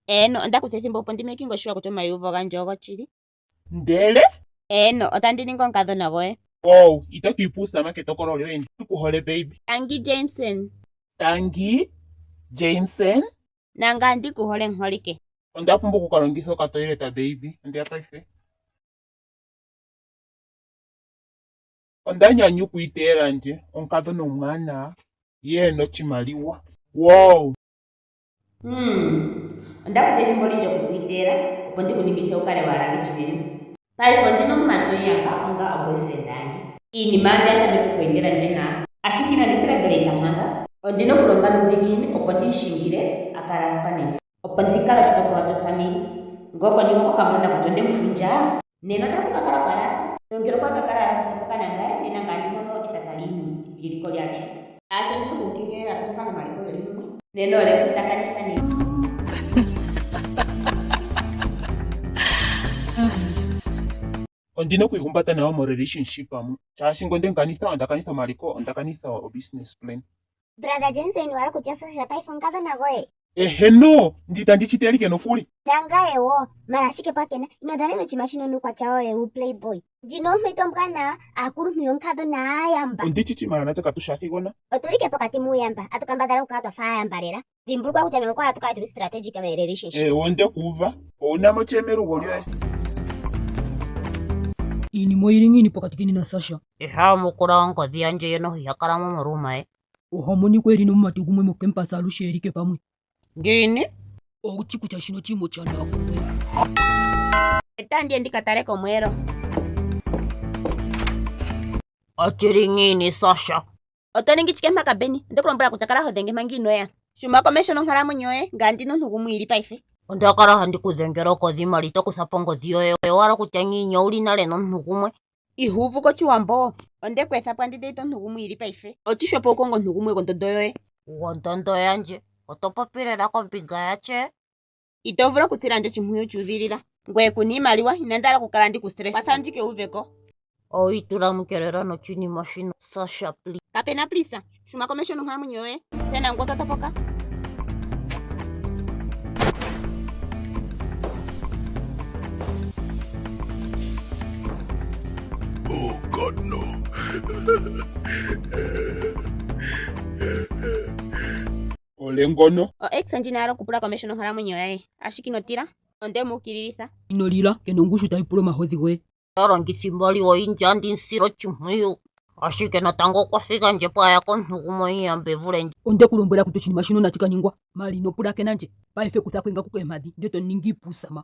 Eeno, onda kutha ethimbo opo ndi making sure kutya omaiyuvo gandje ogoshili. Ndele? Eeno, otandi ningi omukadhona goye. Oh, ito tu ipe uusama ketokolo lyoye. Ndi ku hole baby. Tangi Jameson. Tangi Jameson. Nangame ndi ku hole muholike. Onda pumbwa oku ka longitha okatoilet baby. Ondeya paife. Onda nyanyukwa iteela ndje. Omukadhona omwaanawa ye ena oshimaliwa. Wow! Hmm. Onda kutha ethimbo olindji oku ku iteela opo ndi ku ningithe wu kale wa hala ndje shinene. Paife ondi na omumati omuyamba onga oboyfriend yandje. Iinima yandje oya tameke oku endela ndje nawa. Ashike inandi celebrate manga. Ondi na okulonga nuudhiginini opo ndi mu shingile a kale a hokane ndje. Opo ndi kale oshitopolwa shofamili. Ngele konima okwa ka mona kutya onde mu fundja, nena otaku ka kala kwa laata. Nongele okwa ka kala a hala okutopoka nangaye, nena ngame andi mono etata lyeliko lyandje. Shaashi ondi na oku mu kengelela tu hokane omaliko ge li mumwe. Nena olye ku takanitha nena? Ondi na okwiihumbata nawa morelationship mu, shaashi ngele onde mu kanitha, onda kanitha omaliko, onda kanitha obusiness plan. Brother Jensen wala kutya Sasha paife omukadhona goye. Eheno, ndi tandi shi telike nokuli. Nangaye wo, mala ashike pwakena, ino dhanena oshinima shino nuukwatya woye wuuplayboy. Ndjino ompito ombwanawa, aakuluntu yomukadhona aayamba. Ondi shi shi mala natse katu shi aathigona. Otu li ke pokati muuyamba, atu kambadhala okukala twa fa aayamba lela. Dhimbulukwa kutya meme okwa hala tu kale tu li strategic me relationship. Eewa onde ku uva. Owu na mo tye melugo lyoye. Iinima oyili ngiini pokati keni naSasha? Iha yamukula ongodhi yandje ye noho iha kala mo morooma ye. Oha monika eli nomumati gumwe mocampus alushe yeli ke pamwe. Ngiini? Owuchi kutya shino oshinima oshiwanawa kungoye. Otandi ye ndi ka tale komweelo. Otshili ngiini Sasha? Oto ningi chike mpaka Benny? Onde ku lombwela kutya kala ho dhenge manga inoo ya. Shuma komesho nonkalamwenyo yoye, ngame ndi na omuntu gumwe ili paife. Onda kala handi ku dhengele okodhi mala ito kutha po ongodhi yoye. Owala kutya ngiini owu li nale nomuntu gumwe. Iho uvu ko Otshiwambo? Onde ku etha po andi date omuntu gumwe ili paife. Otshihwepo wu konge omuntu gumwe gondondo yoye. Gondondo yandje? Oto popi lela kombinga yatye? Ito vulu okusila ndje oshimpwiyu chu udhilila. Ngoye ku na iimaliwa, inandi hala okukala ndi ku stress. Kwatha ndje ke uve ko. Owi itula mukelela nochinima shino. Sasha please. Kape na please. Shuma komesho nonkalamwenyo yoye. Tse nangoye otwa topoka. Oh God, no. Ole ngono. O ex ndjino oya hala okupula komesho nonkalamwenyo yaye. Ashike ino tila. Onde mu ukililitha. Ino lila, ke na ongushu tayi pula omahodhi goye. Ta longitha iimaliwa oyindji andi mu sile oshimpwiyu. Ashike natango okwa thiga ndje po aya komuntu gumwe omuyamba e vule ndje. Onde ku lombwela kutya oshinima shino inashi ka ningwa. Mala ino pulakena ndje. Paife kutha ko engaku koompadhi ndele to ningi iipuusama.